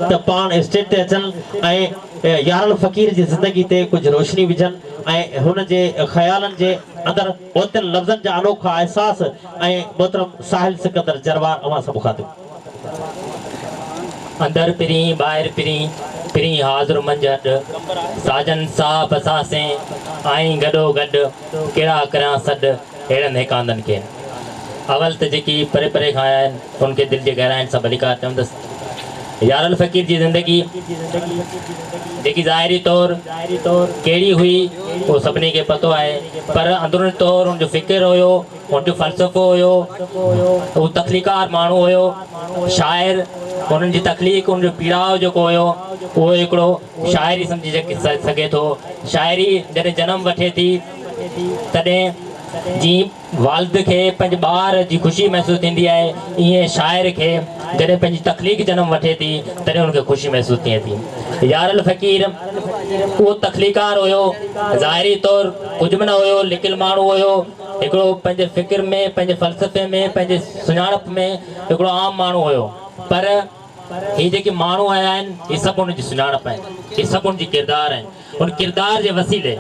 ته پاڻ اسٽيج تي اچن ۽ يارل فقير جي زندگي تي ڪجهه روشني وجهن ۽ هن جي خيالن جي اندر اوتيل لفظن جا انوکا احساس ۽ محترم ساحل سڪندر جروار اوهان سان مخاطب. اندر پرين ٻاهر پرين، پرين حاضر منجهه اڏ، ساجن ساهه پساسين، آئين گڏو گڏ، ڪهڙا ڪريان سڏ، اهڙن هيڪاندن کي. اول ته جيڪي پري پري کان آيا آهن، انهن کي دل جي گهراين سان ڀليڪار چوندس. يارل فقير جي زندگي جيڪي ظاهري طور ڪهڙي هئي، اهو سڀني کي پتو آهي، پر اندروني طور ان جو فڪر هيو، ان جو فلسفو هيو، هو تخليقار ماڻهو هيو، شاعر، انهن جي تخليق، ان جو پيڙاء جيڪو هيو، اهو هڪڙو شاعر ئي سمجهي سگهي ٿو. شاعري جڏهن جنم وٺي ٿي، تڏهن جيئن والد کي پنهنجي ٻار جي خوشي محسوس ٿيندي آهي، ايئن شاعر کي جڏهن پنهنجي تخليق جنم وٺي ٿي، تڏهن ان کي خوشي محسوس ٿئي ٿي. يارل فقير اهو تخليقار هيو، ظاهري طور ڪجهه به نه هيو، لڪل ماڻهو هيو، هڪڙو پنهنجي فڪر ۾، پنهنجي فلسفي ۾، پنهنجي سڃاڻپ ۾ هڪڙو عام ماڻهو هيو، پر هي جيڪي ماڻهو آيا آهن، هي سڀ ان جي سڃاڻپ آهن، هي سڀ ان جي ڪردار آهن. ان ڪردار جي وسيلي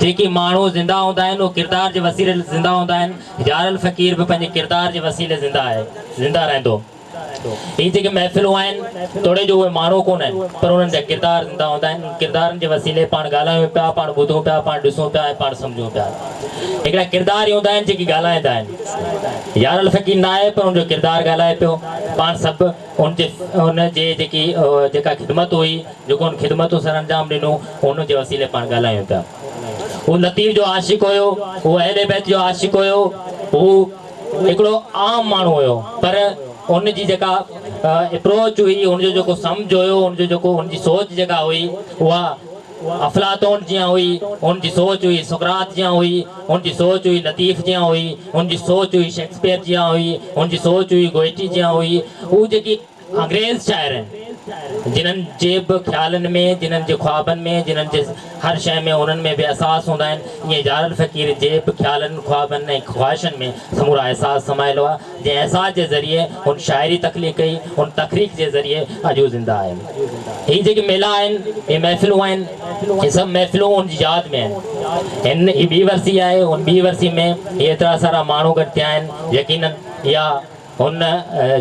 جيڪي ماڻهو زنده هوندا آهن اهي ڪردار جي وسيلي زنده هوندا آهن. يارل فقير به پنهنجي ڪردار جي وسيلي زنده آهي، زنده رهندو. هي جيڪي محفلون آهن توڙي جو اهي ماڻهو ڪونه آهن پر انهن جا ڪردار زنده هوندا آهن. انهن ڪردارن جي وسيلي پاڻ ڳالهايون پيا، پاڻ ٻڌون پيا، پاڻ ڏسون پيا ۽ پاڻ سمجهون پيا. هڪڙا ڪردار ئي هوندا آهن جيڪي ڳالهائيندا آهن. يارل فقير نه آهي پر ان جو ڪردار ڳالهائي پيو. پاڻ سڀ ان جي ان جي جيڪي جيڪا خدمت هئي، جيڪو ان خدمتون سرانجام ڏنو، ان جي وسيلي پاڻ ڳالهايون پيا. هو لطيف جو عاشق هيو، هو اهل بيت جو عاشق هيو، هو هڪڙو عام ماڻهو هيو پر ان جي جيڪا اپروچ هئي، ان جو جيڪو سمجهه هيو، ان جو جيڪو ان جي سوچ جيڪا هئي اها افلاطون جيان هئي، ان جي سوچ هئي سقراط جيان هئي، ان جي سوچ هئي لطيف جيان هئي، ان جي سوچ هئي شيڪسپيئر جيان هئي، ان جي سوچ هئي گوئٽي جيان هئي. هو جيڪي انگريز شاعر آهن، جنھن جي به خيالن ۾، جنھن جي خوابن ۾، جنھن جي هر شيء ۾ انهن ۾ به احساس هوندا آهن، ائين يارل فقير جي به خيالن، خوابن ۽ خواهشن ۾ سمورا احساس سمايل هئا، جنهن احساس جي ذريعي هن شاعري تخليق ڪئي، ان تخليق جي ذريعي اڄ هو زنده آهي. هي جيڪي ميلا آهن، هي محفلون آهن، هي سڀ محفلون ان جي ياد ۾ آهن. هن هي ٻي ورسي آهي، ان ٻي ورسي ۾ هي ايترا سارا ماڻهو گڏ ٿيا آهن، يقينن اها هن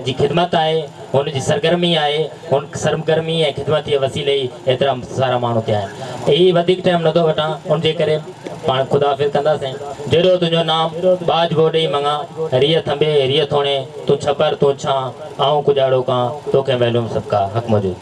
جي خدمت آهي، هن جي سرگرمي آهي، هن سرگرمي ۽ خدمت جي وسيلي ئي ايترا سارا ماڻهو ٿيا آهن. هي وڌيڪ ٽائيم نٿو وٺان، ان جي ڪري پاڻ خدا حافظ ڪنداسين. جيڏو تنهنجو نام، ٻاجهه بوڏ ئي مڱان، ريء ٿنڀي، ريء ٿوڻي، تون ڇپر، تون ڇانء، آئون ڪڄاڙو ڪان، توکي معلوم سڀڪا، حق موجود.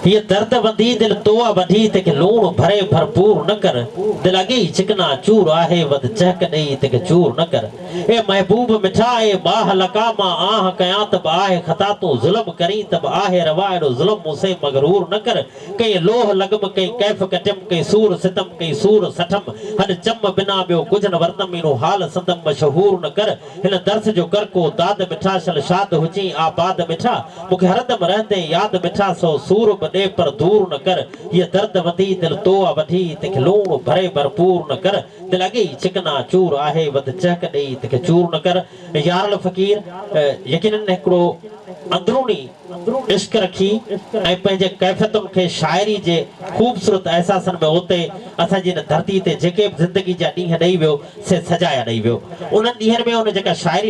هيء درد وڌي دل تو آ وڍي، تنهن کي لوڻ ڀري ڀرپور نه ڪر، دل اڳي ئي چڪنا چور آهي، وڌ چهڪ ڏيئي تنهن کي چور نه ڪر. اي محبوب مٺا، اي ماهه لقا، مان آهه ڪيان ته به آهي خطا، تون ظلم ڪرين ته به آهي روا، اهڙو ظلم مون سين مغرور نه ڪر. ڪئين لوهه لڳم، ڪئين ڪيف ڪٽيم، ڪئين سور ستم، ڪئين سور سٺم، هڏ چم بنا ٻيو ڪجهه نه ورتم، اينو حال سندم مشهور نه ڪر. هن درس جو ڪر ڪو داد مٺا، شل شاد هجين آباد مٺا، مون کي هردم رهندين ياد مٺا، سو سور به ڏي پر دور نه ڪر. هيء درد وڌي دل تو آ وڍي، تنهن کي لوڻ ڀري ڀرپور نه ڪر. دل اڳي ئي چڪنا چور آهي، وڌ چهڪ ڏيئي تنهن کي چور نه ڪر. يارل فقير يقينن هڪڙو اندروني عشق رکي ۽ پنهنجي ڪيفيتن کي شاعري جي خوبصورت احساسن ۾ اوتي اسان جي هن ڌرتي تي جيڪي به زندگي جا ڏينهن ڏئي ويو سي سجايا ڏئي ويو. انهن ڏينهن ۾ هن جيڪا شاعري.